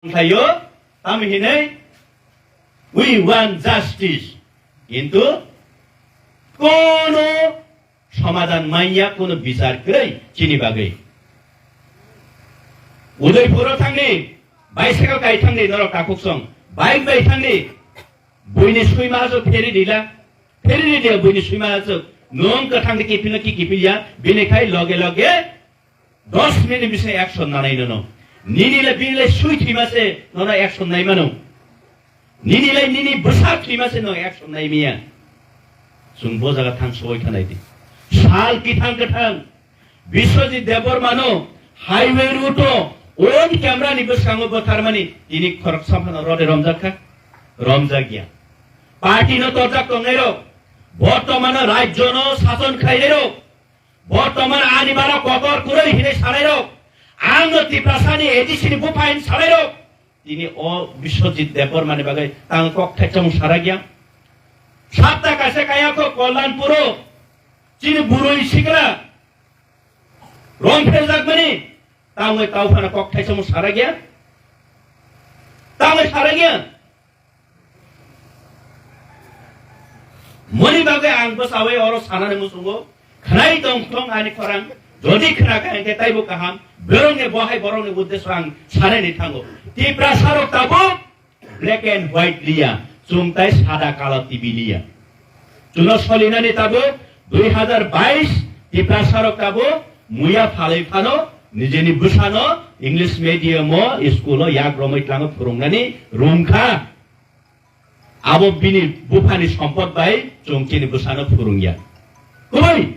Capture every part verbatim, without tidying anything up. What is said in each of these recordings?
Khlaio, tamo hinwi, "We want justice." Kintu kono somadhan manya, kono bichar kwrwi chini bagwi. Udaipuro thangni, bicycle kai thangni norok takhuksong, bike bai thangni, buini suima aswk pheri rila, pheri rila buini suima aswk, nwng kwthang de kiphilno ki kiphilya, bini khai loge loge dos minute bising action nanai nono. Nini le bini le sui thwima se nono action nai mano. Nini le nini bwsa thwima se no action nai miya. Chwng bo jaga thang soi khanai di. Sal kithang kwthang Biswajit Debbarma no highway route o on camera ni bwskango bwtharmani tini khoroksa phano rode romjak kha? Romjak ya. Party no torjak tongnai rok, bortomano rajyo no sason khlainai rok, bortoman ani bara kokor kwrwi hinwi sanai rok, ang no Tiprasa ni A D C ni bupha hin sanai rok, tini o Biswajit Debbarma ni bagwi tang kok thaisa mung sarak ya. Sapta kaisa kaya kho Kollanpuro chini burui sikla rom pherjakmani tangwi tau phano kok thaisa mung sarak ya. Tangwi sarak ya. Moni bagwi ang bwsawi oro sanani muchungo, khwnai tong thung ani khorang, jodi khna kha hwnkhe taibo kaham, borokni bo hai borokni uddesyo ang sanani thango. Tiprasarok tabuk black and white liya, chwng tai sada kala T V liya. Chwngno solinani tabuk dui hazar bais Tiprasarok tabuk muya phalwi phano nijini bwsano English medium o school o yak romwi tlango phwrwngnani rwngkha. Abo bini buphani sompot bai chwng chini bwsano phwrwngya. Kubui.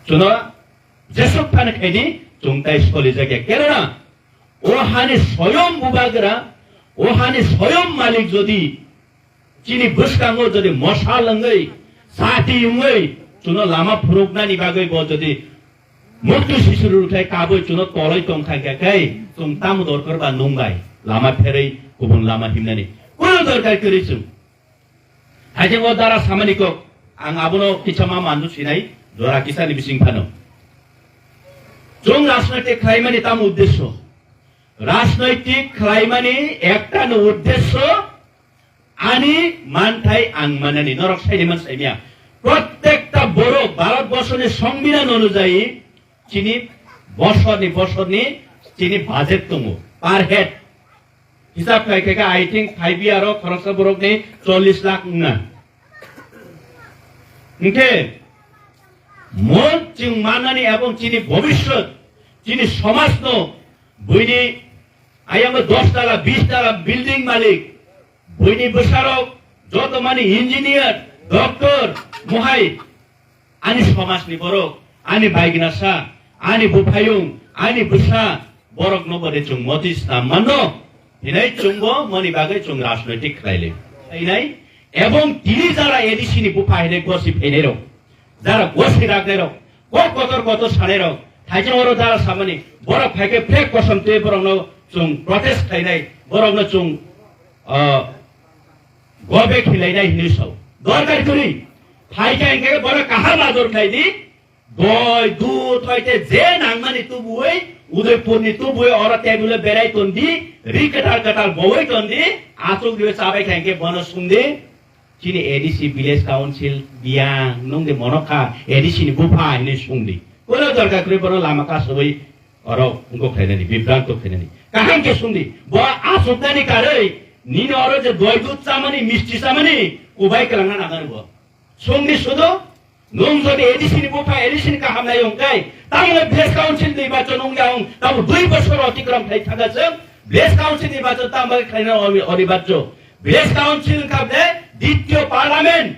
Chwngno jesuk phano khaidi chwng tai solijakya. Kenona o hani soyom bubagra, o hani soyom malik jodi chini bwskango jodi mosa lwngwi, chati wngwi chwngno lama phwrwknani bagwi bo jodi Mukti sisuru rwkhlai kabui chwngno toloi tongkha khe khai chwng tamo dorkar ba nung bai lama pherwi kubun lama himnani kuno dorkar kwrwi chwng. Haikhe o dara samani kok ang abono kisa ma manju sinai jora kisani bising phano. Chwng rajnoitik khlaimani tamo uddesyo? Rajnoitik khlaimani ektano uddesyo Ani manthai ang manani norok saini man saimya. Prottekta borok Bharat borsoni songbidan onujai chini bosorni bosorni chini budget tongo per head. Hisab khai khai I think five year o khoroksa borokni chollish lakh wngna. Hwnkhe mo chwng manani ebong chini bobiswt chini somajno buini ayang dos tala bis tala building malik. Buini bwsarok joto mani engineer, doctor, mohai ani somajni borok, ani baignasa, ani buphayung, ani bwsa, borokno bode chwng moti snam mano. Hinai chwngbo moni bagwi chwng rajnoitik khlaile. Hinai ebong tini jara A D C ni bupha hinai gosi phainairok. Jara gosi raknairok, kok kotor kotor sanairok, thaijang oro jara samani, borok phaikhe flag kosom twi borokno chwng protest khlainai, borokno chwng, ah, go back hilainai hinwi sao. Dorkar kwrwi, phaikhe hwnkhe borok kaham ador khlaidi, doi, dud, hoite je nangmani tubuwi, Udaipurni tubuwi oro table berai tondi, ri kwtal kwtal bowoi tondi, achuk riwi chabai khe hwnkhe bono sungdi, Chini A D C village council biyang nung de mono kha A D C ni bupha hinwi sungdi. Kono dorkar kwrwi bono lama kasubui oro wngkok khainani, bibranto khainani. Kaham khe sungdi. Bo asuknani karwi nini oro je doi dud chamani, misti chamani, kubai kwlangna nangani bo. Sungdi sudu, nung jodi A D C ni bupha, A D C ni kaham nai wngkai, tamo village council nirbachon wngya wng, tamo dui bosor otikrom khai thangka chwng, village council nirbachon tamo khlaina oni-, onibajjo. Village Council wngkha bole dityo parliament.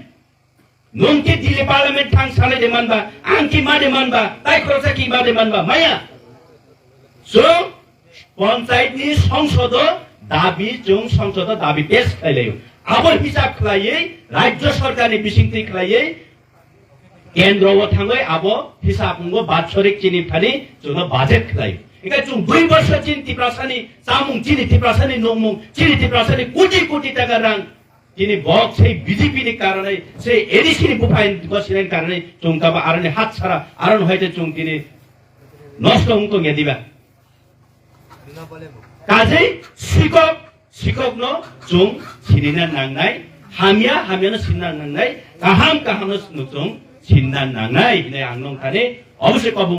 Nwng khe Delhi parliament thang sanai de manba, ang khe ma de manba, tai khoroksa khe ma de manba, maya. Chwng panchayat ni songsodo dabi, chwng songsodo dabi pes khlai laio. Abo hisab khlaiwi, rajya sarkar ni bisingtwi khlaiwi, Kendro o thangwi abo hisab wngo batsorik chini thani chwngno budget khlai. Hingkhe chwng dui borso chini Tiprasani chamung, chini Tiprasani nungmung, chini Tiprasani koti koti taka rang, chini bok sei B J P ni karonwi, sei A D C ni buphain gosinaini karonwi chwng tabo aroni hat sara, aron hoite chwng tini nosto wng tongya diba? Kajei sikok, sikokno chwng sinina nangnai, hamya, hamyano sinina nangnai, kaham, kahamno chwng sinina nangnai hinwi ang nongkhani, obosoi kobong